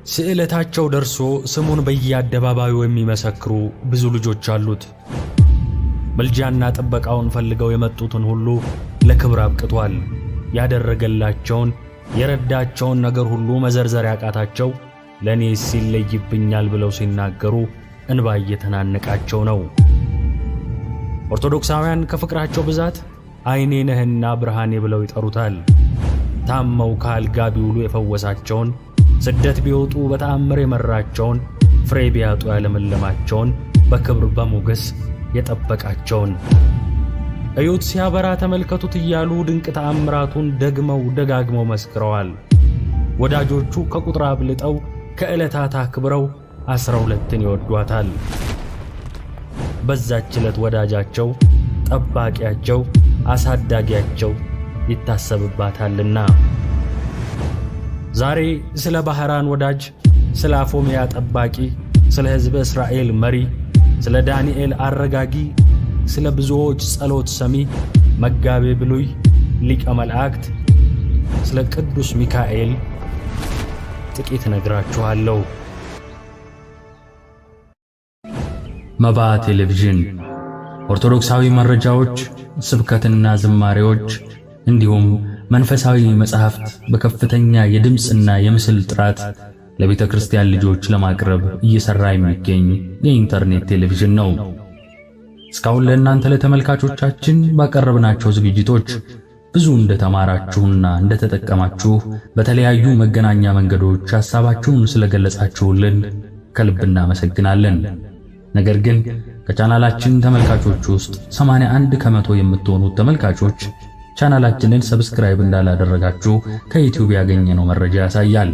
ስዕለታቸው ደርሶ ስሙን በየአደባባዩ የሚመሰክሩ ብዙ ልጆች አሉት። ምልጃና ጥበቃውን ፈልገው የመጡትን ሁሉ ለክብር አብቅቷል። ያደረገላቸውን የረዳቸውን ነገር ሁሉ መዘርዘር ያቃታቸው ለኔስ ይለይብኛል ብለው ሲናገሩ እንባ እየተናነቃቸው ነው። ኦርቶዶክሳውያን ከፍቅራቸው ብዛት አይኔ ነህና ብርሃኔ ብለው ይጠሩታል። ታመው ከአልጋ ቢውሉ የፈወሳቸውን፣ ስደት ቢወጡ በተአምር የመራቸውን፣ ፍሬ ቢያጡ ያለመለማቸውን፣ በክብር በሞገስ የጠበቃቸውን እዩት ሲያበራ ተመልከቱት እያሉ ድንቅ ተአምራቱን ደግመው ደጋግመው መስክረዋል። ወዳጆቹ ከቁጥር አብልጠው ከዕለታት አክብረው 12ን ይወዷታል። በዛች ዕለት ወዳጃቸው፣ ጠባቂያቸው፣ አሳዳጊያቸው ይታሰብባታልና። ዛሬ ስለ ባህራን ወዳጅ፣ ስለ አፎሚያ ጠባቂ፣ ስለ ሕዝበ እስራኤል መሪ፣ ስለ ዳንኤል አረጋጊ፣ ስለ ብዙዎች ጸሎት ሰሚ፣ መጋቤ ብሉይ ሊቀ መላእክት ስለ ቅዱስ ሚካኤል ጥቂት ነግራችኋለሁ። መባ ቴሌቪዥን ኦርቶዶክሳዊ መረጃዎች፣ ስብከትና ዝማሬዎች እንዲሁም መንፈሳዊ መጽሐፍት በከፍተኛ የድምፅና የምስል ጥራት ለቤተ ክርስቲያን ልጆች ለማቅረብ እየሰራ የሚገኝ የኢንተርኔት ቴሌቪዥን ነው። እስካሁን ለእናንተ ለተመልካቾቻችን ባቀረብናቸው ዝግጅቶች ብዙ እንደተማራችሁና እንደተጠቀማችሁ በተለያዩ መገናኛ መንገዶች ሐሳባችሁን ስለገለጻችሁልን ከልብ እናመሰግናለን። ነገር ግን ከቻናላችን ተመልካቾች ውስጥ 81% የምትሆኑት ተመልካቾች ቻናላችንን subscribe እንዳላደረጋችሁ ከዩቲዩብ ያገኘነው መረጃ ያሳያል።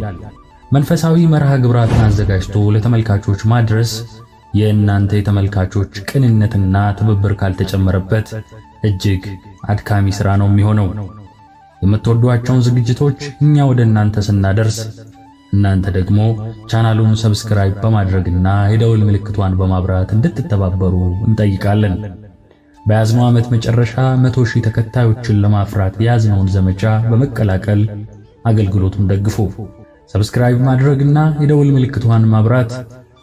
መንፈሳዊ መርሃ ግብራትን አዘጋጅቶ ለተመልካቾች ማድረስ የእናንተ የተመልካቾች ቅንነትና ትብብር ካልተጨመረበት እጅግ አድካሚ ሥራ ነው የሚሆነው። የምትወዷቸውን ዝግጅቶች እኛ ወደ እናንተ ስናደርስ እናንተ ደግሞ ቻናሉን subscribe በማድረግና የደወል ምልክቷን በማብራት እንድትተባበሩ እንጠይቃለን። በያዝነው ዓመት መጨረሻ 100,000 ተከታዮችን ለማፍራት የያዝነውን ዘመቻ በመቀላቀል አገልግሎቱን ደግፉ። subscribe ማድረግና የደወል ምልክቷን ማብራት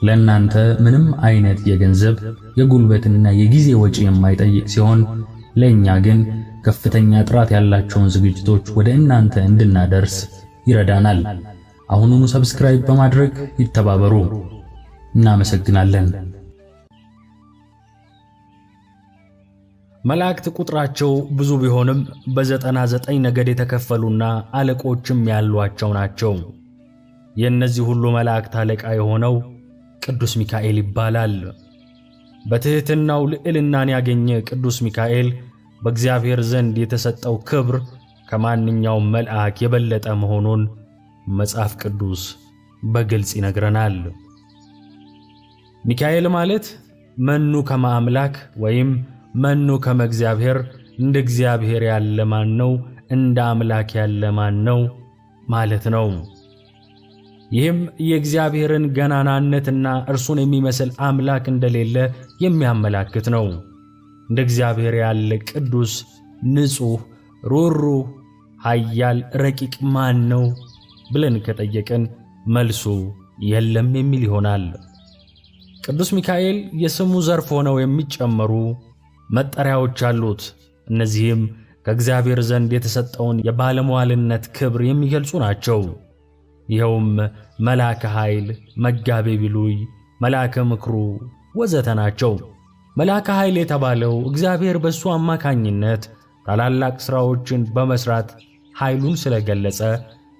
ለእናንተ ምንም አይነት የገንዘብ የጉልበትና የጊዜ ወጪ የማይጠይቅ ሲሆን ለእኛ ግን ከፍተኛ ጥራት ያላቸውን ዝግጅቶች ወደ እናንተ እንድናደርስ ይረዳናል። አሁኑኑ subscribe በማድረግ ይተባበሩ። እናመሰግናለን። መላእክት ቁጥራቸው ብዙ ቢሆንም በ99 ነገድ የተከፈሉና አለቆችም ያሏቸው ናቸው። የእነዚህ ሁሉ መላእክት አለቃ የሆነው ቅዱስ ሚካኤል ይባላል። በትሕትናው ልዕልናን ያገኘ ቅዱስ ሚካኤል በእግዚአብሔር ዘንድ የተሰጠው ክብር ከማንኛውም መልአክ የበለጠ መሆኑን መጽሐፍ ቅዱስ በግልጽ ይነግረናል። ሚካኤል ማለት መኑ ከመ አምላክ ወይም መኑ ከመ እግዚአብሔር፣ እንደ እግዚአብሔር ያለ ማን ነው፣ እንደ አምላክ ያለ ማን ነው ማለት ነው። ይህም የእግዚአብሔርን ገናናነትና እርሱን የሚመስል አምላክ እንደሌለ የሚያመላክት ነው። እንደ እግዚአብሔር ያለ ቅዱስ፣ ንጹሕ፣ ሩሩህ፣ ኃያል፣ ረቂቅ ማን ነው ብለን ከጠየቅን መልሱ የለም የሚል ይሆናል። ቅዱስ ሚካኤል የስሙ ዘርፍ ሆነው የሚጨመሩ መጠሪያዎች አሉት። እነዚህም ከእግዚአብሔር ዘንድ የተሰጠውን የባለሟልነት ክብር የሚገልጹ ናቸው። ይኸውም መልአከ ኃይል፣ መጋቤ ብሉይ፣ መልአከ ምክሩ ወዘተ ናቸው። መልአከ ኃይል የተባለው እግዚአብሔር በእሱ አማካኝነት ታላላቅ ሥራዎችን በመስራት ኃይሉን ስለገለጸ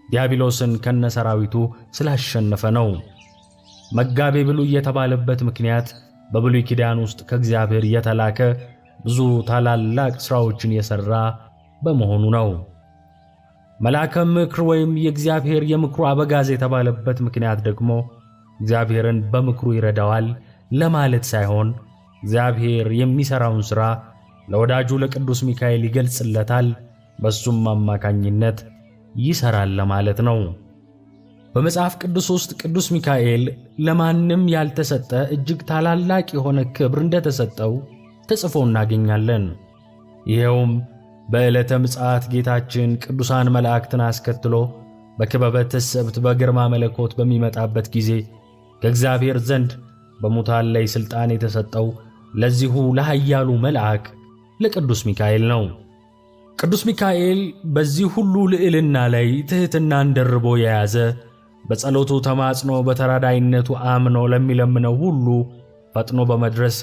ዲያብሎስን ከነሰራዊቱ ስላሸነፈ ነው። መጋቤ ብሉይ የተባለበት ምክንያት በብሉይ ኪዳን ውስጥ ከእግዚአብሔር የተላከ ብዙ ታላላቅ ሥራዎችን የሠራ በመሆኑ ነው። መልአከ ምክር ወይም የእግዚአብሔር የምክሩ አበጋዝ የተባለበት ምክንያት ደግሞ እግዚአብሔርን በምክሩ ይረዳዋል ለማለት ሳይሆን እግዚአብሔር የሚሠራውን ሥራ ለወዳጁ ለቅዱስ ሚካኤል ይገልጽለታል፣ በሱም አማካኝነት ይሠራል ለማለት ነው። በመጽሐፍ ቅዱስ ውስጥ ቅዱስ ሚካኤል ለማንም ያልተሰጠ እጅግ ታላላቅ የሆነ ክብር እንደተሰጠው ተጽፎ እናገኛለን። ይኸውም በዕለተ ምጽአት ጌታችን ቅዱሳን መላእክትን አስከትሎ በክበበ ትስብእት በግርማ መለኮት በሚመጣበት ጊዜ ከእግዚአብሔር ዘንድ በሙታን ላይ ሥልጣን የተሰጠው ለዚሁ ለኃያሉ መልአክ ለቅዱስ ሚካኤል ነው። ቅዱስ ሚካኤል በዚህ ሁሉ ልዕልና ላይ ትሕትናን ደርቦ የያዘ፣ በጸሎቱ ተማጽኖ በተራዳይነቱ አምኖ ለሚለምነው ሁሉ ፈጥኖ በመድረስ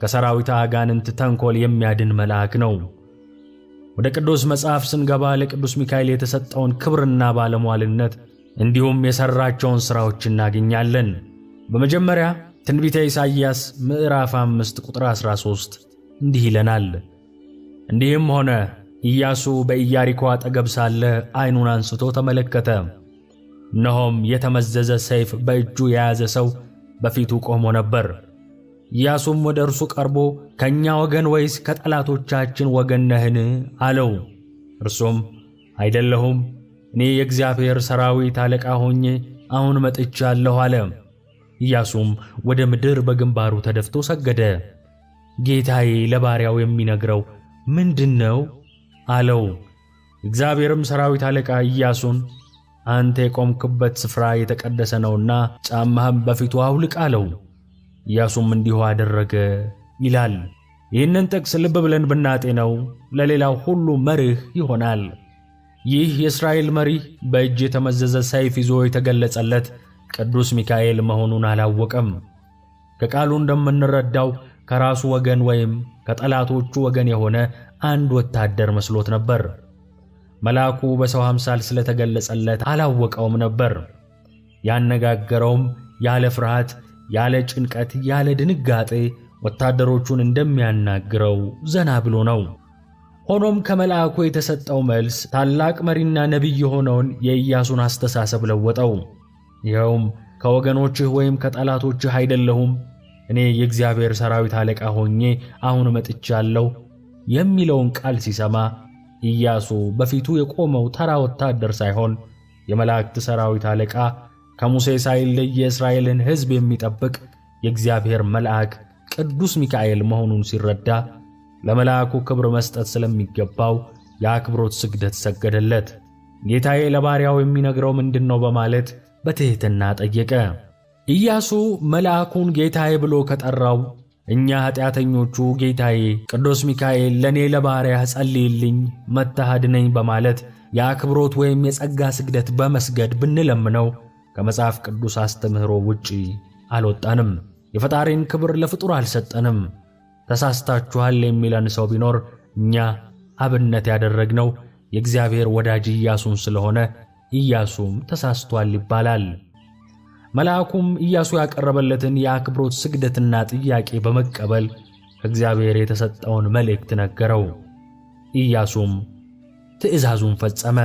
ከሰራዊተ አጋንንት ተንኮል የሚያድን መልአክ ነው። ወደ ቅዱስ መጽሐፍ ስንገባ ለቅዱስ ሚካኤል የተሰጠውን ክብርና ባለሟልነት እንዲሁም የሠራቸውን ሥራዎች እናገኛለን። በመጀመሪያ ትንቢተ ኢሳይያስ ምዕራፍ 5 ቁጥር 13 እንዲህ ይለናል። እንዲህም ሆነ፣ ኢያሱ በኢያሪኮ አጠገብ ሳለ ዓይኑን አንስቶ ተመለከተ፣ እነሆም የተመዘዘ ሰይፍ በእጁ የያዘ ሰው በፊቱ ቆሞ ነበር። ኢያሱም ወደ እርሱ ቀርቦ ከእኛ ወገን ወይስ ከጠላቶቻችን ወገን ነህን? አለው። እርሱም አይደለሁም፣ እኔ የእግዚአብሔር ሰራዊት አለቃ ሆኜ አሁን መጥቻለሁ አለ። ኢያሱም ወደ ምድር በግንባሩ ተደፍቶ ሰገደ። ጌታዬ ለባሪያው የሚነግረው ምንድን ነው? አለው። እግዚአብሔርም ሰራዊት አለቃ ኢያሱን አንተ የቆምክበት ስፍራ የተቀደሰ ነውና ጫማህም በፊቱ አውልቅ አለው። ኢያሱም እንዲሁ አደረገ ይላል። ይህንን ጥቅስ ልብ ብለን ብናጤነው ለሌላው ሁሉ መርህ ይሆናል። ይህ የእስራኤል መሪ በእጅ የተመዘዘ ሰይፍ ይዞ የተገለጸለት ቅዱስ ሚካኤል መሆኑን አላወቀም። ከቃሉ እንደምንረዳው ከራሱ ወገን ወይም ከጠላቶቹ ወገን የሆነ አንድ ወታደር መስሎት ነበር። መልአኩ በሰው አምሳል ስለተገለጸለት አላወቀውም ነበር። ያነጋገረውም ያለ ፍርሃት፣ ያለ ጭንቀት፣ ያለ ድንጋጤ ወታደሮቹን እንደሚያናግረው ዘና ብሎ ነው። ሆኖም ከመልአኩ የተሰጠው መልስ ታላቅ መሪና ነቢይ የሆነውን የኢያሱን አስተሳሰብ ለወጠው። ይኸውም ከወገኖችህ ወይም ከጠላቶችህ አይደለሁም፣ እኔ የእግዚአብሔር ሰራዊት አለቃ ሆኜ አሁን መጥቻለሁ የሚለውን ቃል ሲሰማ ኢያሱ በፊቱ የቆመው ተራ ወታደር ሳይሆን የመላእክት ሰራዊት አለቃ፣ ከሙሴ ሳይለይ የእስራኤልን ሕዝብ የሚጠብቅ የእግዚአብሔር መልአክ ቅዱስ ሚካኤል መሆኑን ሲረዳ ለመልአኩ ክብር መስጠት ስለሚገባው የአክብሮት ስግደት ሰገደለት። ጌታዬ ለባሪያው የሚነግረው ምንድን ነው? በማለት በትሕትና ጠየቀ። ኢያሱ መልአኩን ጌታዬ ብሎ ከጠራው እኛ ኃጢአተኞቹ ጌታዬ ቅዱስ ሚካኤል ለእኔ ለባሪያህ ጸልይልኝ፣ መጥተህ አድነኝ በማለት የአክብሮት ወይም የጸጋ ስግደት በመስገድ ብንለምነው ከመጽሐፍ ቅዱስ አስተምህሮ ውጪ አልወጣንም። የፈጣሪን ክብር ለፍጡር አልሰጠንም። ተሳስታችኋል የሚለን ሰው ቢኖር እኛ አብነት ያደረግነው የእግዚአብሔር ወዳጅ ኢያሱን ስለሆነ ኢያሱም ተሳስቷል ይባላል። መልአኩም ኢያሱ ያቀረበለትን የአክብሮት ስግደትና ጥያቄ በመቀበል ከእግዚአብሔር የተሰጠውን መልእክት ነገረው። ኢያሱም ትእዛዙን ፈጸመ።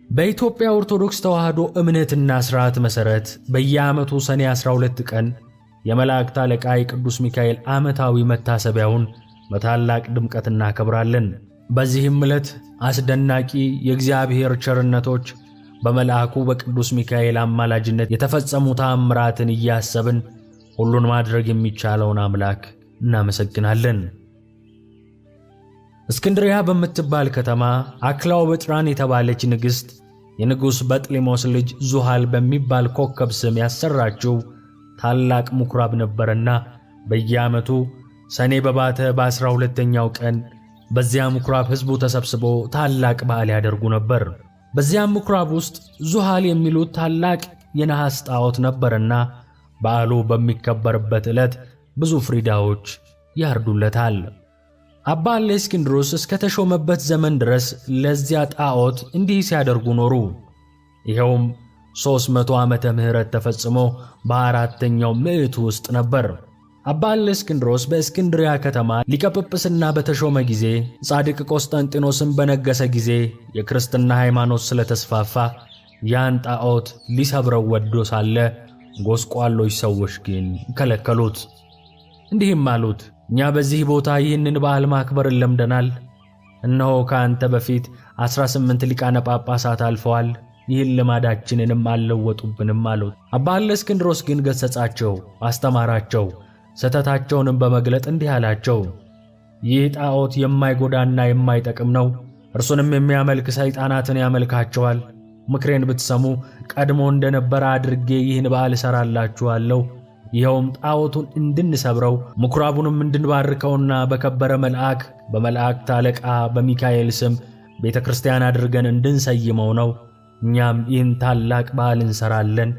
በኢትዮጵያ ኦርቶዶክስ ተዋሕዶ እምነትና ሥርዓት መሠረት በየዓመቱ ሰኔ 12 ቀን የመላእክት አለቃ የቅዱስ ሚካኤል ዓመታዊ መታሰቢያውን በታላቅ ድምቀት እናከብራለን። በዚህም ዕለት አስደናቂ የእግዚአብሔር ቸርነቶች በመልአኩ በቅዱስ ሚካኤል አማላጅነት የተፈጸሙ ተአምራትን እያሰብን ሁሉን ማድረግ የሚቻለውን አምላክ እናመሰግናለን። እስክንድሪያ በምትባል ከተማ አክላውበጥራን የተባለች ንግሥት የንጉሥ በጥሊሞስ ልጅ ዙሃል በሚባል ኮከብ ስም ያሰራችው ታላቅ ምኵራብ ነበረና በየዓመቱ ሰኔ በባተ በ12ኛው ቀን በዚያ ምኵራብ ሕዝቡ ተሰብስቦ ታላቅ በዓል ያደርጉ ነበር። በዚያም ምኵራብ ውስጥ ዙሃል የሚሉት ታላቅ የነሐስ ጣዖት ነበርና በዓሉ በሚከበርበት ዕለት ብዙ ፍሪዳዎች ያርዱለታል። አባ እለእስክንድሮስ እስከ ተሾመበት ዘመን ድረስ ለዚያ ጣዖት እንዲህ ሲያደርጉ ኖሩ። ይኸውም 300 ዓመተ ምህረት ተፈጽሞ በአራተኛው ምዕት ውስጥ ነበር። አባ እለእስክንድሮስ በእስክንድሪያ ከተማ ሊቀ ጵጵስና በተሾመ ጊዜ፣ ጻድቅ ቆስጠንጢኖስን በነገሰ ጊዜ የክርስትና ሃይማኖት ስለተስፋፋ ያን ጣዖት ሊሰብረው ወዶ ሳለ ጎስቋሎች ሰዎች ግን ከለከሉት። እንዲህም አሉት፣ እኛ በዚህ ቦታ ይህንን በዓል ማክበር ለምደናል። እነሆ ከአንተ በፊት 18 ሊቃነ ጳጳሳት አልፈዋል፣ ይህን ልማዳችንንም አልለወጡብንም አሉት። አባ እለእስክንድሮስ ግን ገሠጻቸው፣ አስተማራቸው። ስህተታቸውንም በመግለጥ እንዲህ አላቸው፣ ይህ ጣዖት የማይጎዳና የማይጠቅም ነው። እርሱንም የሚያመልክ ሰይጣናትን ያመልካቸዋል። ምክሬን ብትሰሙ ቀድሞ እንደነበረ አድርጌ ይህን በዓል እሠራላችኋለሁ። ይኸውም ጣዖቱን እንድንሰብረው ምኵራቡንም እንድንባርከውና በከበረ መልአክ በመላእክት አለቃ በሚካኤል ስም ቤተ ክርስቲያን አድርገን እንድንሰይመው ነው። እኛም ይህን ታላቅ በዓል እንሰራለን።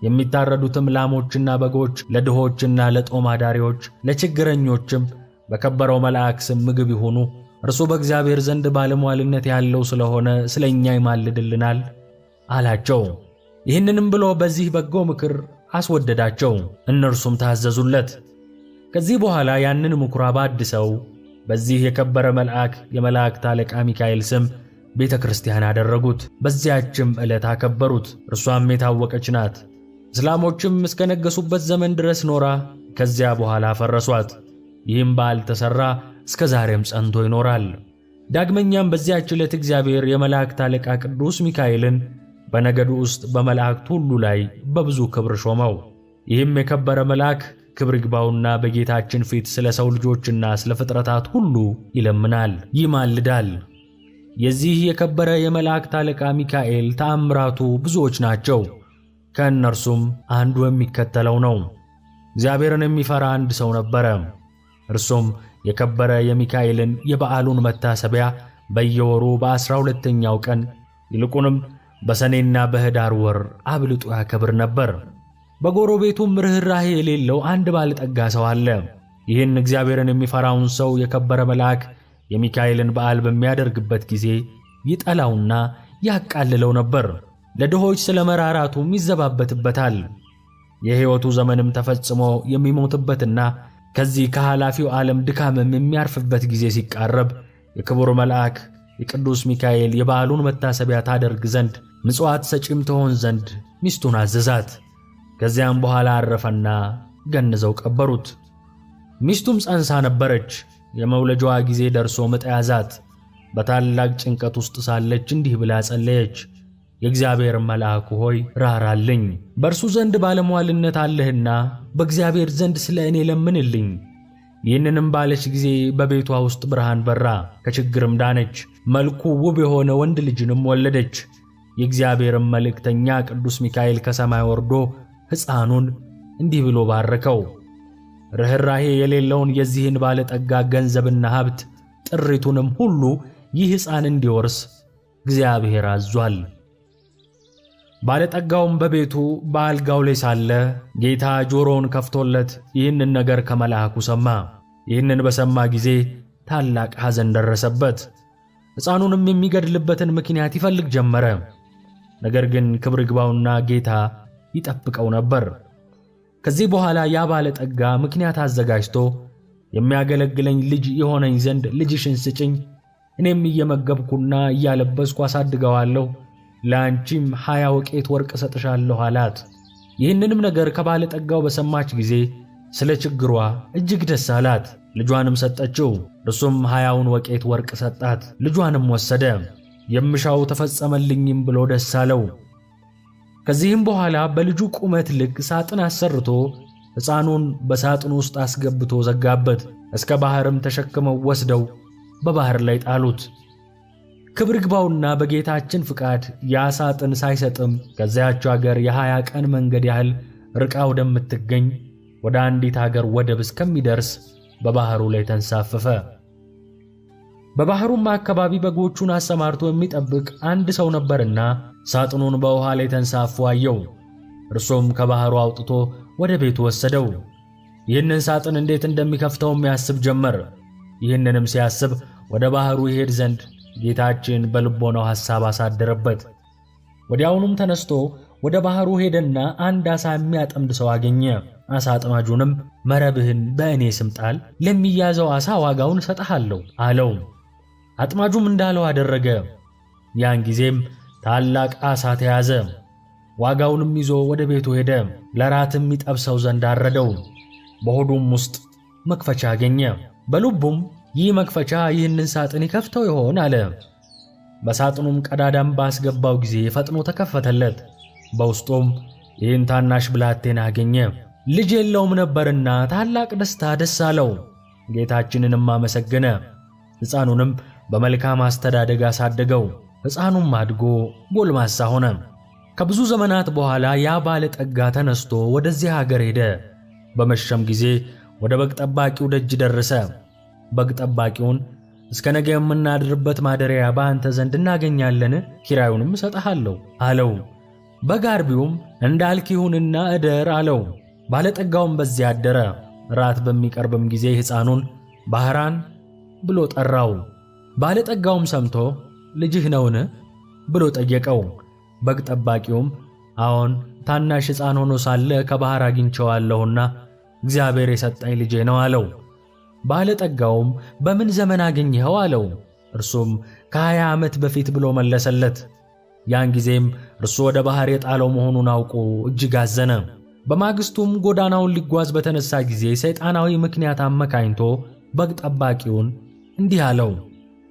የሚታረዱትም ላሞችና በጎች ለድሆችና ለጦም አዳሪዎች ለችግረኞችም በከበረው መልአክ ስም ምግብ ይሁኑ። እርሱ በእግዚአብሔር ዘንድ ባለሟልነት ያለው ስለሆነ ስለ እኛ ይማልድልናል አላቸው። ይህንንም ብሎ በዚህ በጎ ምክር አስወደዳቸው። እነርሱም ታዘዙለት። ከዚህ በኋላ ያንን ምኵራብ አድሰው በዚህ የከበረ መልአክ የመላእክት አለቃ ሚካኤል ስም ቤተ ክርስቲያን አደረጉት። በዚያችም ዕለት አከበሩት። እርሷም የታወቀች ናት። እስላሞችም እስከ ነገሱበት ዘመን ድረስ ኖራ ከዚያ በኋላ ፈረሷት። ይህም በዓል ተሠራ፣ እስከ ዛሬም ጸንቶ ይኖራል። ዳግመኛም በዚያች ዕለት እግዚአብሔር የመላእክት አለቃ ቅዱስ ሚካኤልን በነገዱ ውስጥ በመላእክት ሁሉ ላይ በብዙ ክብር ሾመው። ይህም የከበረ መልአክ ክብር ይግባውና በጌታችን ፊት ስለ ሰው ልጆችና ስለ ፍጥረታት ሁሉ ይለምናል፣ ይማልዳል። የዚህ የከበረ የመላእክት አለቃ ሚካኤል ተአምራቱ ብዙዎች ናቸው። ከእነርሱም አንዱ የሚከተለው ነው። እግዚአብሔርን የሚፈራ አንድ ሰው ነበረ። እርሱም የከበረ የሚካኤልን የበዓሉን መታሰቢያ በየወሩ በ12ኛው ቀን ይልቁንም በሰኔና በኅዳር ወር አብልጦ ያከብር ነበር። በጎረቤቱም ርኅራኄ የሌለው አንድ ባለጠጋ ሰው አለ። ይህን እግዚአብሔርን የሚፈራውን ሰው የከበረ መልአክ የሚካኤልን በዓል በሚያደርግበት ጊዜ ይጠላውና ያቃልለው ነበር። ለድሆች ስለ መራራቱም ይዘባበትበታል። የሕይወቱ ዘመንም ተፈጽሞ የሚሞትበትና ከዚህ ከኃላፊው ዓለም ድካምም የሚያርፍበት ጊዜ ሲቃረብ የክቡር መልአክ የቅዱስ ሚካኤል የበዓሉን መታሰቢያ ታደርግ ዘንድ ምጽዋት ሰጪም ትሆን ዘንድ ሚስቱን አዘዛት። ከዚያም በኋላ አረፈና ገንዘው ቀበሩት። ሚስቱም ጸንሳ ነበረች። የመውለጃዋ ጊዜ ደርሶ ምጥ ያዛት። በታላቅ ጭንቀት ውስጥ ሳለች እንዲህ ብላ ጸለየች። የእግዚአብሔር መልአኩ ሆይ ራራልኝ፣ በእርሱ ዘንድ ባለሟልነት አለህና በእግዚአብሔር ዘንድ ስለ እኔ ለምንልኝ። ይህንንም ባለች ጊዜ በቤቷ ውስጥ ብርሃን በራ፣ ከችግርም ዳነች። መልኩ ውብ የሆነ ወንድ ልጅንም ወለደች። የእግዚአብሔርም መልእክተኛ ቅዱስ ሚካኤል ከሰማይ ወርዶ ሕፃኑን እንዲህ ብሎ ባረከው። ርኅራሄ የሌለውን የዚህን ባለጠጋ ገንዘብና ሀብት ጥሪቱንም ሁሉ ይህ ሕፃን እንዲወርስ እግዚአብሔር አዟል። ባለጠጋውም በቤቱ በአልጋው ላይ ሳለ ጌታ ጆሮውን ከፍቶለት ይህንን ነገር ከመልአኩ ሰማ። ይህንን በሰማ ጊዜ ታላቅ ሐዘን ደረሰበት። ሕፃኑንም የሚገድልበትን ምክንያት ይፈልግ ጀመረ። ነገር ግን ክብር ይግባውና ጌታ ይጠብቀው ነበር። ከዚህ በኋላ ያ ባለጠጋ ምክንያት አዘጋጅቶ የሚያገለግለኝ ልጅ የሆነኝ ዘንድ ልጅሽን ስጭኝ፣ እኔም እየመገብኩና እያለበስኩ አሳድገዋለሁ፣ ለአንቺም 20 ወቄት ወርቅ እሰጥሻለሁ አላት። ይህንንም ነገር ከባለጠጋው በሰማች ጊዜ ስለ ችግሯ እጅግ ደስ አላት። ልጇንም ሰጠችው። እርሱም 20ውን ወቄት ወርቅ ሰጣት። ልጇንም ወሰደ። የምሻው ተፈጸመልኝም ብሎ ደስ አለው። ከዚህም በኋላ በልጁ ቁመት ልክ ሳጥን አሰርቶ ሕፃኑን በሳጥኑ ውስጥ አስገብቶ ዘጋበት። እስከ ባሕርም ተሸክመው ወስደው በባሕር ላይ ጣሉት። ክብር ይግባውና በጌታችን ፍቃድ ያ ሳጥን ሳይሰጥም ከዚያች አገር የ20 ቀን መንገድ ያህል ርቃ ወደምትገኝ ወደ አንዲት አገር ወደብ እስከሚደርስ በባሕሩ ላይ ተንሳፈፈ። በባሕሩም አካባቢ በጎቹን አሰማርቶ የሚጠብቅ አንድ ሰው ነበርና ሳጥኑን በውሃ ላይ ተንሳፎ አየው። እርሱም ከባሕሩ አውጥቶ ወደ ቤቱ ወሰደው። ይህንን ሳጥን እንዴት እንደሚከፍተውም ያስብ ጀመር። ይህንንም ሲያስብ ወደ ባሕሩ ይሄድ ዘንድ ጌታችን በልቦናው ሐሳብ አሳደረበት። ወዲያውኑም ተነስቶ ወደ ባሕሩ ሄደና አንድ ዓሣ የሚያጠምድ ሰው አገኘ። ዓሣ አጥማጁንም መረብህን በእኔ ስም ጣል፣ ለሚያዘው ዓሣ ዋጋውን እሰጥሃለሁ አለው። አጥማጁም እንዳለው አደረገ። ያን ጊዜም ታላቅ ዓሣ ተያዘ። ዋጋውንም ይዞ ወደ ቤቱ ሄደ። ለራትም ይጠብሰው ዘንድ አረደው። በሆዱም ውስጥ መክፈቻ አገኘ። በልቡም ይህ መክፈቻ ይህንን ሳጥን ይከፍተው ይሆን አለ። በሳጥኑም ቀዳዳም ባስገባው ጊዜ ፈጥኖ ተከፈተለት። በውስጡም ይህን ታናሽ ብላቴና አገኘ። ልጅ የለውም ነበርና ታላቅ ደስታ ደስ አለው። ጌታችንንም አመሰገነ። ሕፃኑንም በመልካም አስተዳደግ አሳደገው። ሕፃኑም አድጎ ጎልማሳ ሆነ። ከብዙ ዘመናት በኋላ ያ ባለጠጋ ተነስቶ ወደዚህ ሀገር ሄደ። በመሸም ጊዜ ወደ በግ ጠባቂው ደጅ ደረሰ። በግ ጠባቂውን እስከ ነገ የምናድርበት ማደሪያ በአንተ ዘንድ እናገኛለን? ኪራዩንም እሰጥሃለሁ አለው። በግ አርቢውም እንዳልክ ይሁንና እደር አለው። ባለጠጋውም በዚያ አደረ። ራት በሚቀርብም ጊዜ ሕፃኑን ባህራን ብሎ ጠራው። ባለጠጋውም ሰምቶ ልጅህ ነውን? ብሎ ጠየቀው። በግ ጠባቂውም አዎን፣ ታናሽ ሕፃን ሆኖ ሳለ ከባሕር አግኝቼዋለሁና እግዚአብሔር የሰጠኝ ልጄ ነው አለው። ባለጠጋውም በምን ዘመን አገኘኸው? አለው። እርሱም ከ20 ዓመት በፊት ብሎ መለሰለት። ያን ጊዜም እርሱ ወደ ባሕር የጣለው መሆኑን አውቆ እጅግ አዘነ። በማግስቱም ጎዳናውን ሊጓዝ በተነሳ ጊዜ ሰይጣናዊ ምክንያት አመካኝቶ በግ ጠባቂውን እንዲህ አለው፣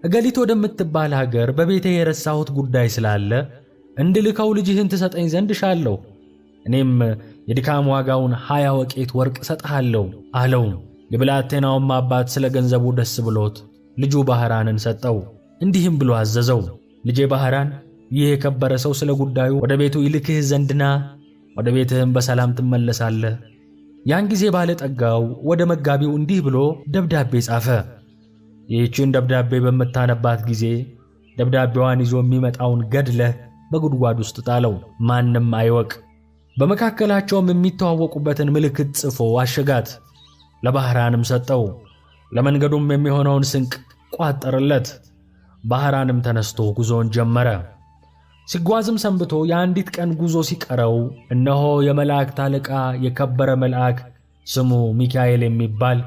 እገሊት ወደምትባል ሀገር በቤቴ የረሳሁት ጉዳይ ስላለ እንድልከው ልጅህን ትሰጠኝ ዘንድ እሻለሁ። እኔም የድካም ዋጋውን 20 ወቄት ወርቅ እሰጥሃለሁ አለው። የብላቴናውም አባት ስለ ገንዘቡ ደስ ብሎት ልጁ ባህራንን ሰጠው። እንዲህም ብሎ አዘዘው፣ ልጄ ባህራን፣ ይህ የከበረ ሰው ስለ ጉዳዩ ወደ ቤቱ ይልክህ ዘንድና ወደ ቤትህም በሰላም ትመለሳለህ። ያን ጊዜ ባለጠጋው ወደ መጋቢው እንዲህ ብሎ ደብዳቤ ጻፈ። ይህችን ደብዳቤ በምታነባት ጊዜ ደብዳቤዋን ይዞ የሚመጣውን ገድለህ በጉድጓድ ውስጥ ጣለው፣ ማንም አይወቅ። በመካከላቸውም የሚተዋወቁበትን ምልክት ጽፎ አሸጋት፣ ለባህራንም ሰጠው። ለመንገዱም የሚሆነውን ስንቅ ቋጠረለት። ባህራንም ተነስቶ ጉዞውን ጀመረ። ሲጓዝም ሰንብቶ የአንዲት ቀን ጉዞ ሲቀረው እነሆ የመላእክት አለቃ የከበረ መልአክ ስሙ ሚካኤል የሚባል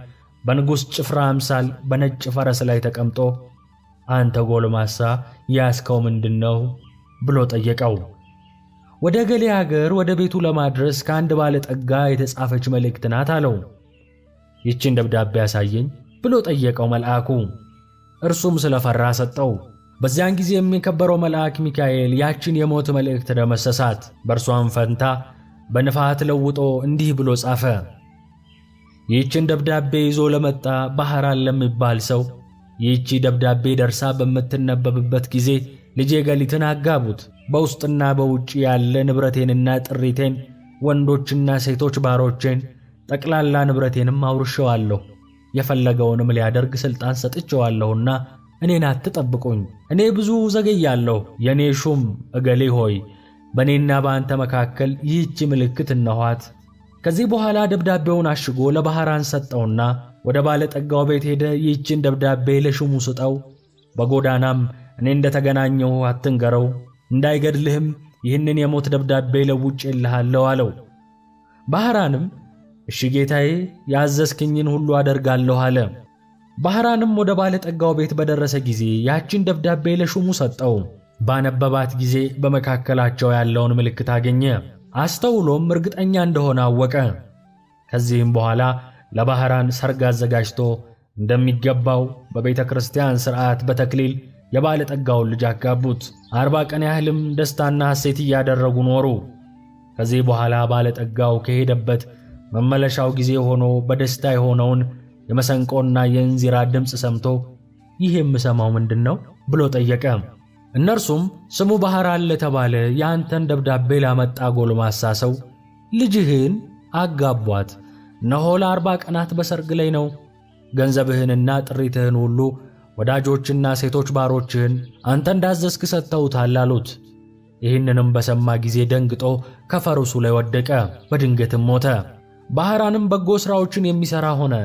በንጉሥ ጭፍራ አምሳል በነጭ ፈረስ ላይ ተቀምጦ አንተ ጎልማሳ ያስከው ምንድነው? ብሎ ጠየቀው። ወደ ገሌ ሀገር ወደ ቤቱ ለማድረስ ከአንድ ባለጠጋ የተጻፈች መልእክት ናት አለው። ይህችን ደብዳቤ ያሳየኝ ብሎ ጠየቀው መልአኩ። እርሱም ስለፈራ ሰጠው። በዚያን ጊዜ የሚከበረው መልአክ ሚካኤል ያችን የሞት መልእክት ደመሰሳት። በእርሷም ፈንታ በንፋት ለውጦ እንዲህ ብሎ ጻፈ። ይህችን ደብዳቤ ይዞ ለመጣ ባህራን ለሚባል ሰው ይህቺ ደብዳቤ ደርሳ በምትነበብበት ጊዜ ልጄ ገሊትን አጋቡት፣ በውስጥና በውጭ ያለ ንብረቴንና ጥሪቴን፣ ወንዶችና ሴቶች ባሮቼን፣ ጠቅላላ ንብረቴንም አውርሼዋለሁ። የፈለገውንም ሊያደርግ ሥልጣን ሰጥቼዋለሁና እኔን አትጠብቁኝ፣ እኔ ብዙ ዘገያለሁ። የእኔ ሹም እገሌ ሆይ በእኔና በአንተ መካከል ይህች ምልክት እነኋት። ከዚህ በኋላ ደብዳቤውን አሽጎ ለባህራን ሰጠውና ወደ ባለጠጋው ቤት ሄደ። ይህችን ደብዳቤ ለሹሙ ስጠው፣ በጎዳናም እኔ እንደተገናኘሁ አትንገረው፣ እንዳይገድልህም ይህንን የሞት ደብዳቤ ለውጬልሃለሁ አለው። ባህራንም እሺ ጌታዬ፣ ያዘዝክኝን ሁሉ አደርጋለሁ አለ። ባህራንም ወደ ባለጠጋው ቤት በደረሰ ጊዜ ያችን ደብዳቤ ለሹሙ ሰጠው። ባነበባት ጊዜ በመካከላቸው ያለውን ምልክት አገኘ። አስተውሎም እርግጠኛ እንደሆነ አወቀ። ከዚህም በኋላ ለባህራን ሰርግ አዘጋጅቶ እንደሚገባው በቤተ ክርስቲያን ሥርዓት በተክሊል የባለጠጋውን ልጅ አጋቡት። 40 ቀን ያህልም ደስታና ሐሴት እያደረጉ ኖሩ። ከዚህ በኋላ ባለጠጋው ከሄደበት መመለሻው ጊዜ ሆኖ በደስታ የሆነውን የመሰንቆና የእንዚራ ድምፅ ሰምቶ ይህ የምሰማው ምንድን ነው ብሎ ጠየቀ። እነርሱም ስሙ ባህራን ለተባለ የአንተን ደብዳቤ ላመጣ ጎልማሳ ሰው ልጅህን አጋቧት፣ እነሆ ለ40 ቀናት በሰርግ ላይ ነው። ገንዘብህንና ጥሪትህን ሁሉ ወዳጆችና ሴቶች ባሮችህን አንተ እንዳዘዝክ ሰጥተውታል አሉት። ይህንንም በሰማ ጊዜ ደንግጦ ከፈረሱ ላይ ወደቀ፣ በድንገትም ሞተ። ባህራንም በጎ ሥራዎችን የሚሠራ ሆነ።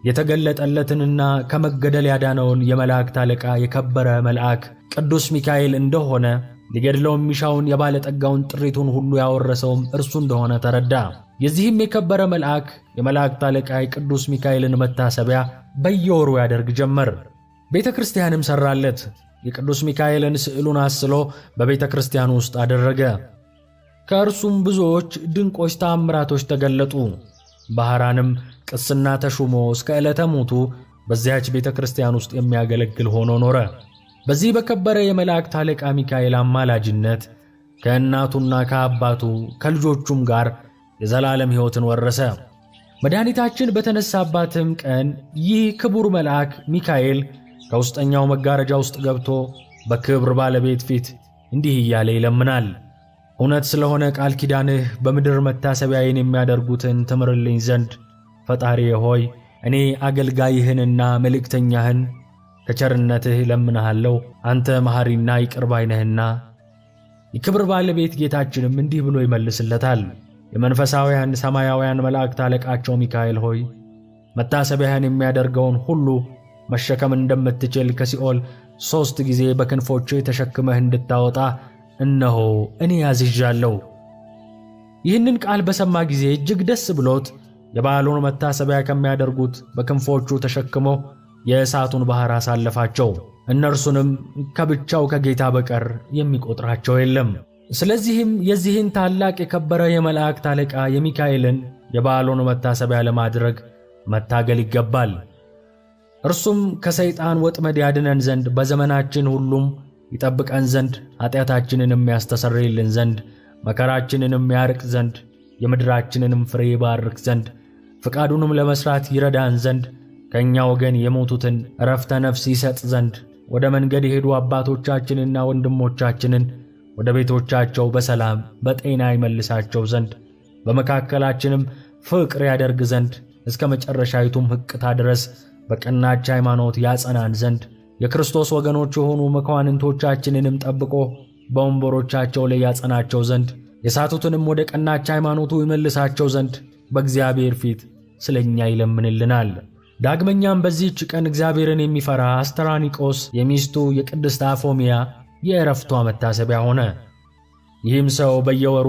የተገለጠለትንና ከመገደል ያዳነውን የመላእክት አለቃ የከበረ መልአክ ቅዱስ ሚካኤል እንደሆነ ሊገድለው የሚሻውን የባለጠጋውን ጥሪቱን ሁሉ ያወረሰውም እርሱ እንደሆነ ተረዳ። የዚህም የከበረ መልአክ የመላእክት አለቃ የቅዱስ ሚካኤልን መታሰቢያ በየወሩ ያደርግ ጀመር። ቤተ ክርስቲያንም ሠራለት። የቅዱስ ሚካኤልን ስዕሉን አስሎ በቤተ ክርስቲያኑ ውስጥ አደረገ። ከእርሱም ብዙዎች ድንቆች ተአምራቶች ተገለጡ። ባህራንም ቅስና ተሹሞ እስከ ዕለተ ሞቱ በዚያች ቤተ ክርስቲያን ውስጥ የሚያገለግል ሆኖ ኖረ። በዚህ በከበረ የመላእክት አለቃ ሚካኤል አማላጅነት ከእናቱና ከአባቱ ከልጆቹም ጋር የዘላለም ሕይወትን ወረሰ። መድኃኒታችን በተነሳባትም ቀን ይህ ክቡር መልአክ ሚካኤል ከውስጠኛው መጋረጃ ውስጥ ገብቶ በክብር ባለቤት ፊት እንዲህ እያለ ይለምናል። እውነት ስለሆነ ቃል ኪዳንህ በምድር መታሰቢያዬን የሚያደርጉትን ትምርልኝ ዘንድ ፈጣሪዬ ሆይ እኔ አገልጋይህንና መልእክተኛህን ከቸርነትህ እለምንሃለሁ፣ አንተ መሐሪና ይቅር ባይ ነህና። የክብር ባለቤት ጌታችንም እንዲህ ብሎ ይመልስለታል። የመንፈሳውያን ሰማያውያን መላእክት አለቃቸው ሚካኤል ሆይ መታሰቢያህን የሚያደርገውን ሁሉ መሸከም እንደምትችል ከሲኦል 3 ጊዜ በክንፎችህ ተሸክመህ እንድታወጣ እነሆ እኔ አዝዣለሁ። ይህንን ቃል በሰማ ጊዜ እጅግ ደስ ብሎት የበዓሉን መታሰቢያ ከሚያደርጉት በክንፎቹ ተሸክሞ የእሳቱን ባሕር አሳለፋቸው። እነርሱንም ከብቻው ከጌታ በቀር የሚቆጥራቸው የለም። ስለዚህም የዚህን ታላቅ የከበረ የመላእክት አለቃ የሚካኤልን የበዓሉን መታሰቢያ ለማድረግ መታገል ይገባል። እርሱም ከሰይጣን ወጥመድ ያድነን ዘንድ በዘመናችን ሁሉም ይጠብቀን ዘንድ ኃጢአታችንንም ያስተሰርይልን ዘንድ መከራችንንም ያርቅ ዘንድ የምድራችንንም ፍሬ ይባርክ ዘንድ ፍቃዱንም ለመስራት ይረዳን ዘንድ ከኛ ወገን የሞቱትን ዕረፍተ ነፍስ ይሰጥ ዘንድ ወደ መንገድ የሄዱ አባቶቻችንና ወንድሞቻችንን ወደ ቤቶቻቸው በሰላም በጤና ይመልሳቸው ዘንድ በመካከላችንም ፍቅር ያደርግ ዘንድ እስከ መጨረሻይቱም ሕቅታ ድረስ በቀናች ሃይማኖት ያጸናን ዘንድ የክርስቶስ ወገኖች የሆኑ መኳንንቶቻችንንም ጠብቆ በወንበሮቻቸው ላይ ያጸናቸው ዘንድ የሳቱትንም ወደ ቀናች ሃይማኖቱ ይመልሳቸው ዘንድ በእግዚአብሔር ፊት ስለኛ ይለምንልናል። ዳግመኛም በዚህች ቀን እግዚአብሔርን የሚፈራ አስተራኒቆስ የሚስቱ የቅድስት አፎሚያ የዕረፍቷ መታሰቢያ ሆነ። ይህም ሰው በየወሩ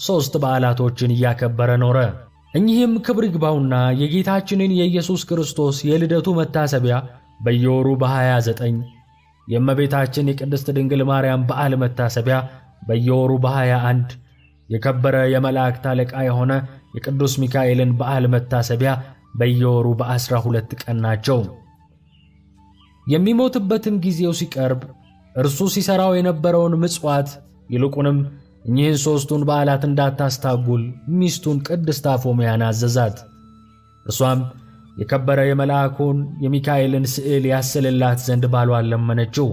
3 በዓላቶችን እያከበረ ኖረ። እኚህም ክብር ይግባውና የጌታችንን የኢየሱስ ክርስቶስ የልደቱ መታሰቢያ በየወሩ በ29፣ የእመቤታችን የቅድስት ድንግል ማርያም በዓል መታሰቢያ በየወሩ በ21፣ የከበረ የመላእክት አለቃ የሆነ የቅዱስ ሚካኤልን በዓል መታሰቢያ በየወሩ በ12 ቀን ናቸው። የሚሞትበትም ጊዜው ሲቀርብ እርሱ ሲሰራው የነበረውን ምጽዋት ይልቁንም እኚህን 3ቱን በዓላት እንዳታስታጉል ሚስቱን ቅድስት አፎምያን አዘዛት። እርሷም የከበረ የመልአኩን የሚካኤልን ስዕል ያስልላት ዘንድ ባሏን ለመነችው።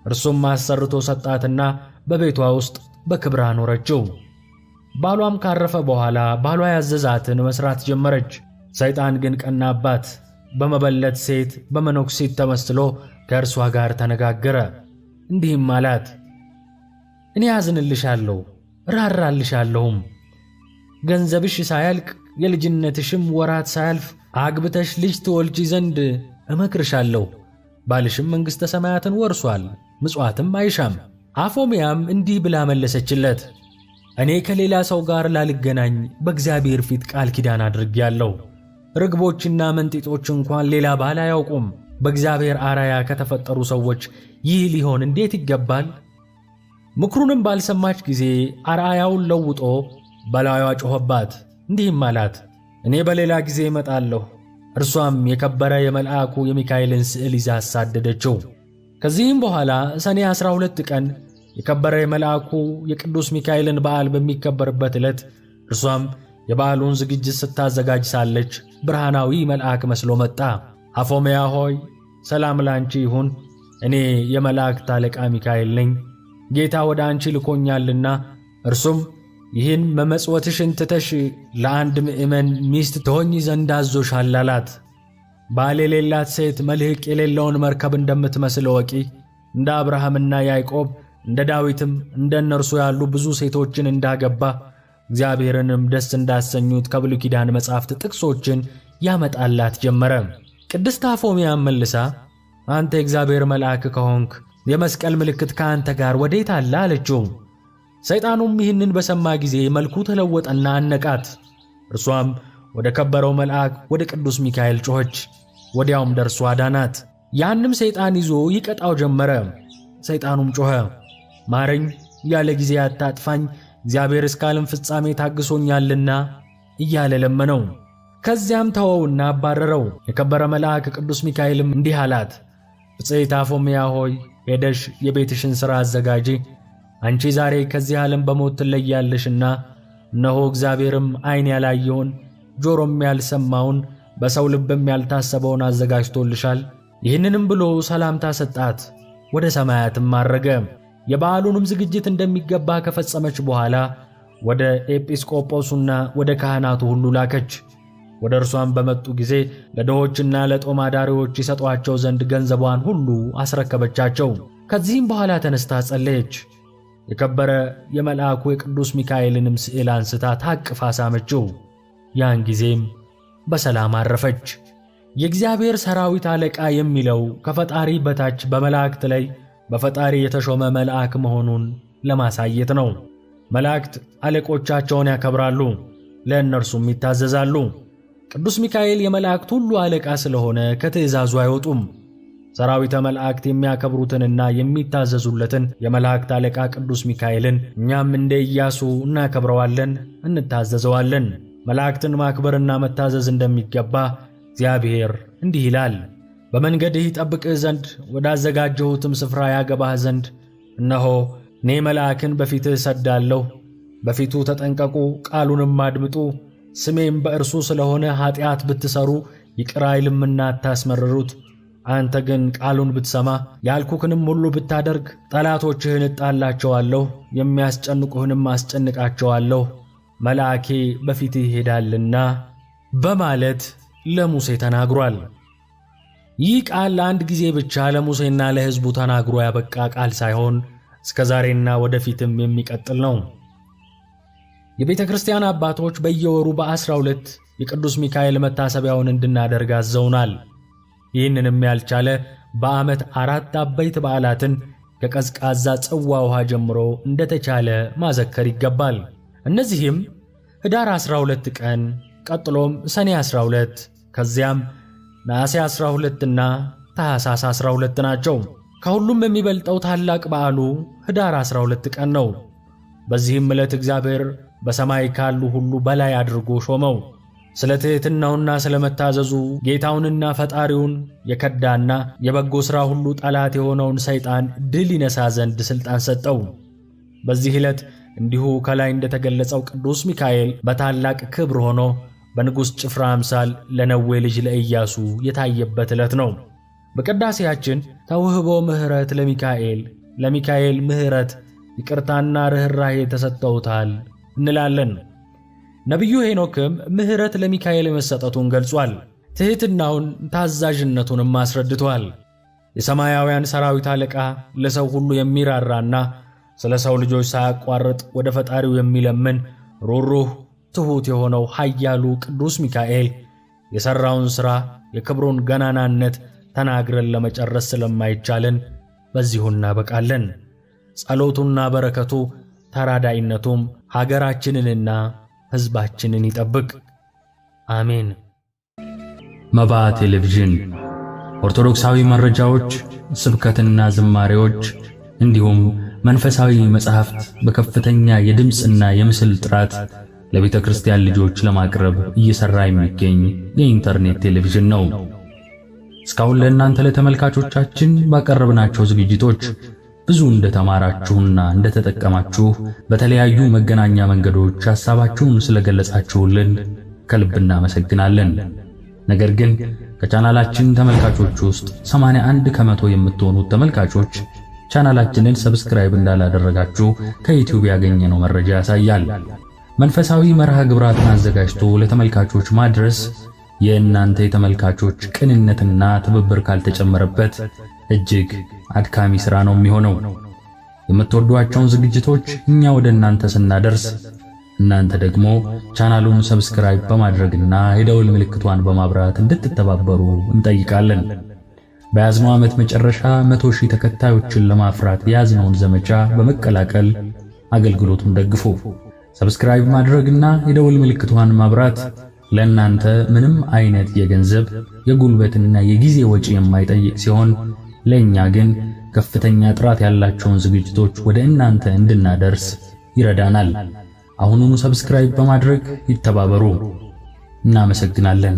እርሱም አሰርቶ ሰጣትና በቤቷ ውስጥ በክብር አኖረችው። ባሏም ካረፈ በኋላ ባሏ ያዘዛትን መስራት ጀመረች። ሰይጣን ግን ቀናባት። በመበለት ሴት በመነኩሴት ተመስሎ ከእርሷ ጋር ተነጋገረ። እንዲህም አላት፣ እኔ አዝንልሻለሁ፣ ራራልሻለሁም። ገንዘብሽ ሳያልቅ የልጅነትሽም ወራት ሳያልፍ አግብተሽ ልጅ ትወልጂ ዘንድ እመክርሻለሁ። ባልሽም መንግሥተ ሰማያትን ወርሷል፣ ምጽዋትም አይሻም። አፎምያም እንዲህ ብላ መለሰችለት፣ እኔ ከሌላ ሰው ጋር ላልገናኝ በእግዚአብሔር ፊት ቃል ኪዳን አድርጌአለሁ። ርግቦችና መንጢጦች እንኳን ሌላ ባል አያውቁም። በእግዚአብሔር አራያ ከተፈጠሩ ሰዎች ይህ ሊሆን እንዴት ይገባል? ምክሩንም ባልሰማች ጊዜ አርአያውን ለውጦ በላዩዋ ጮኸባት፣ እንዲህም አላት፣ እኔ በሌላ ጊዜ እመጣለሁ። እርሷም የከበረ የመልአኩ የሚካኤልን ስዕል ይዛ አሳደደችው። ከዚህም በኋላ ሰኔ 12 ቀን የከበረ የመልአኩ የቅዱስ ሚካኤልን በዓል በሚከበርበት ዕለት እርሷም የበዓሉን ዝግጅት ስታዘጋጅ ሳለች ብርሃናዊ መልአክ መስሎ መጣ። አፎምያ ሆይ ሰላም ላንቺ ይሁን፣ እኔ የመላእክት አለቃ ሚካኤል ነኝ። ጌታ ወደ አንቺ ልኮኛልና እርሱም ይህን መመጽወትሽን ትተሽ ለአንድ ምእመን ሚስት ትሆኚ ዘንድ አዞሻል አላት። ባል የሌላት ሴት መልሕቅ የሌለውን መርከብ እንደምትመስል እወቂ። እንደ አብርሃምና ያዕቆብ እንደ ዳዊትም እንደ እነርሱ ያሉ ብዙ ሴቶችን እንዳገባ እግዚአብሔርንም ደስ እንዳሰኙት ከብሉይ ኪዳን መጻሕፍት ጥቅሶችን ያመጣላት ጀመረ። ቅድስት አፎምያም መልሳ አንተ የእግዚአብሔር መልአክ ከሆንክ የመስቀል ምልክት ከአንተ ጋር ወዴት አለ አለችው። ሰይጣኑም ይህንን በሰማ ጊዜ መልኩ ተለወጠና አነቃት። እርሷም ወደ ከበረው መልአክ ወደ ቅዱስ ሚካኤል ጮኸች። ወዲያውም ደርሶ አዳናት። ያንም ሰይጣን ይዞ ይቀጣው ጀመረ። ሰይጣኑም ጮኸ፣ ማረኝ፣ ያለ ጊዜ አታጥፋኝ፣ እግዚአብሔር እስከ ዓለም ፍጻሜ ታግሶኛልና እያለ ለመነው። ከዚያም ተወውና አባረረው። የከበረ መልአክ ቅዱስ ሚካኤልም እንዲህ አላት፣ ብፅዕት አፎምያ ሆይ ሄደሽ የቤትሽን ሥራ አዘጋጂ፣ አንቺ ዛሬ ከዚህ ዓለም በሞት ትለያለሽና፣ እነሆ እግዚአብሔርም ዓይን ያላየውን ጆሮም ያልሰማውን በሰው ልብም ያልታሰበውን አዘጋጅቶልሻል። ይህንንም ብሎ ሰላምታ ሰጣት። ወደ ሰማያትም አረገ። የበዓሉንም ዝግጅት እንደሚገባ ከፈጸመች በኋላ ወደ ኤጲስቆጶሱና ወደ ካህናቱ ሁሉ ላከች። ወደ እርሷም በመጡ ጊዜ ለድሆችና ለጦም አዳሪዎች ይሰጧቸው ዘንድ ገንዘቧን ሁሉ አስረከበቻቸው። ከዚህም በኋላ ተነስታ ጸለየች። የከበረ የመልአኩ የቅዱስ ሚካኤልንም ስዕል አንስታ ታቅፋ ሳመችው። ያን ጊዜም በሰላም አረፈች። የእግዚአብሔር ሰራዊት አለቃ የሚለው ከፈጣሪ በታች በመላእክት ላይ በፈጣሪ የተሾመ መልአክ መሆኑን ለማሳየት ነው። መላእክት አለቆቻቸውን ያከብራሉ፣ ለእነርሱም ይታዘዛሉ። ቅዱስ ሚካኤል የመላእክት ሁሉ አለቃ ስለሆነ ከትእዛዙ አይወጡም። ሰራዊተ መላእክት የሚያከብሩትንና የሚታዘዙለትን የመላእክት አለቃ ቅዱስ ሚካኤልን እኛም እንደ ኢያሱ እናከብረዋለን፣ እንታዘዘዋለን። መላእክትን ማክበርና መታዘዝ እንደሚገባ እግዚአብሔር እንዲህ ይላል፣ በመንገድህ ይጠብቅህ ዘንድ ወዳዘጋጀሁትም ስፍራ ያገባህ ዘንድ እነሆ እኔ መልአክን በፊትህ እሰዳለሁ። በፊቱ ተጠንቀቁ፣ ቃሉንም አድምጡ። ስሜም በእርሱ ስለሆነ ኃጢአት ብትሰሩ ይቅር አይልምና አታስመርሩት። አንተ ግን ቃሉን ብትሰማ ያልኩህንም ሁሉ ብታደርግ ጠላቶችህን እጣላቸዋለሁ፣ የሚያስጨንቁህንም አስጨንቃቸዋለሁ፣ መልአኬ በፊትህ ይሄዳልና በማለት ለሙሴ ተናግሯል። ይህ ቃል ለአንድ ጊዜ ብቻ ለሙሴና ለሕዝቡ ተናግሮ ያበቃ ቃል ሳይሆን እስከ ዛሬና ወደፊትም የሚቀጥል ነው። የቤተ ክርስቲያን አባቶች በየወሩ በ12 የቅዱስ ሚካኤል መታሰቢያውን እንድናደርግ አዘውናል። ይህንንም ያልቻለ በዓመት 4 አበይት በዓላትን ከቀዝቃዛ ጽዋ ውሃ ጀምሮ እንደተቻለ ማዘከር ይገባል። እነዚህም ህዳር 12 ቀን፣ ቀጥሎም ሰኔ 12፣ ከዚያም ነሐሴ 12 እና ታኅሳስ 12 ናቸው። ከሁሉም የሚበልጠው ታላቅ በዓሉ ህዳር 12 ቀን ነው። በዚህም ዕለት እግዚአብሔር በሰማይ ካሉ ሁሉ በላይ አድርጎ ሾመው። ስለ ትሕትናውና ስለ መታዘዙ ጌታውንና ፈጣሪውን የከዳና የበጎ ሥራ ሁሉ ጠላት የሆነውን ሰይጣን ድል ይነሳ ዘንድ ሥልጣን ሰጠው። በዚህ ዕለት እንዲሁ ከላይ እንደተገለጸው ቅዱስ ሚካኤል በታላቅ ክብር ሆኖ በንጉሥ ጭፍራ አምሳል ለነዌ ልጅ ለኢያሱ የታየበት ዕለት ነው። በቅዳሴያችን ተውህቦ ምሕረት ለሚካኤል፣ ለሚካኤል ምሕረት ይቅርታና ርኅራኄ ተሰጥተውታል እንላለን። ነቢዩ ሄኖክም ምሕረት ለሚካኤል መሰጠቱን ገልጿል። ትሕትናውን ታዛዥነቱንም አስረድቷል። የሰማያውያን ሰራዊት አለቃ ለሰው ሁሉ የሚራራና ስለ ሰው ልጆች ሳያቋርጥ ወደ ፈጣሪው የሚለምን ሩሩህ ትሑት የሆነው ኃያሉ ቅዱስ ሚካኤል የሠራውን ሥራ የክብሩን ገናናነት ተናግረን ለመጨረስ ስለማይቻልን በዚሁ እናበቃለን። ጸሎቱና በረከቱ ተራዳኢነቱም ሀገራችንንና ሕዝባችንን ይጠብቅ። አሜን። መባ ቴሌቪዥን ኦርቶዶክሳዊ መረጃዎች፣ ስብከትና ዝማሬዎች እንዲሁም መንፈሳዊ መጻሕፍት በከፍተኛ የድምጽና የምስል ጥራት ለቤተ ክርስቲያን ልጆች ለማቅረብ እየሰራ የሚገኝ የኢንተርኔት ቴሌቪዥን ነው። እስካሁን ለእናንተ ለተመልካቾቻችን ባቀረብናቸው ዝግጅቶች ብዙ እንደተማራችሁና እንደተጠቀማችሁ በተለያዩ መገናኛ መንገዶች ሐሳባችሁን ስለገለጻችሁልን ከልብ እናመሰግናለን። ነገር ግን ከቻናላችን ተመልካቾች ውስጥ 81% የምትሆኑት ተመልካቾች ቻናላችንን subscribe እንዳላደረጋችሁ ከዩቲዩብ ያገኘነው መረጃ ያሳያል። መንፈሳዊ መርሃ ግብራትን አዘጋጅቶ ለተመልካቾች ማድረስ የእናንተ የተመልካቾች ቅንነትና ትብብር ካልተጨመረበት እጅግ አድካሚ ሥራ ነው የሚሆነው። የምትወዷቸውን ዝግጅቶች እኛ ወደ እናንተ ስናደርስ እናንተ ደግሞ ቻናሉን subscribe በማድረግና የደውል ምልክቷን በማብራት እንድትተባበሩ እንጠይቃለን። በያዝነው ዓመት መጨረሻ 100,000 ተከታዮችን ለማፍራት የያዝነውን ዘመቻ በመቀላቀል አገልግሎቱን ደግፉ። subscribe ማድረግና የደውል ምልክቷን ማብራት ለእናንተ ምንም አይነት የገንዘብ የጉልበትና የጊዜ ወጪ የማይጠይቅ ሲሆን ለኛ ግን ከፍተኛ ጥራት ያላቸውን ዝግጅቶች ወደ እናንተ እንድናደርስ ይረዳናል። አሁኑኑ subscribe በማድረግ ይተባበሩ። እናመሰግናለን።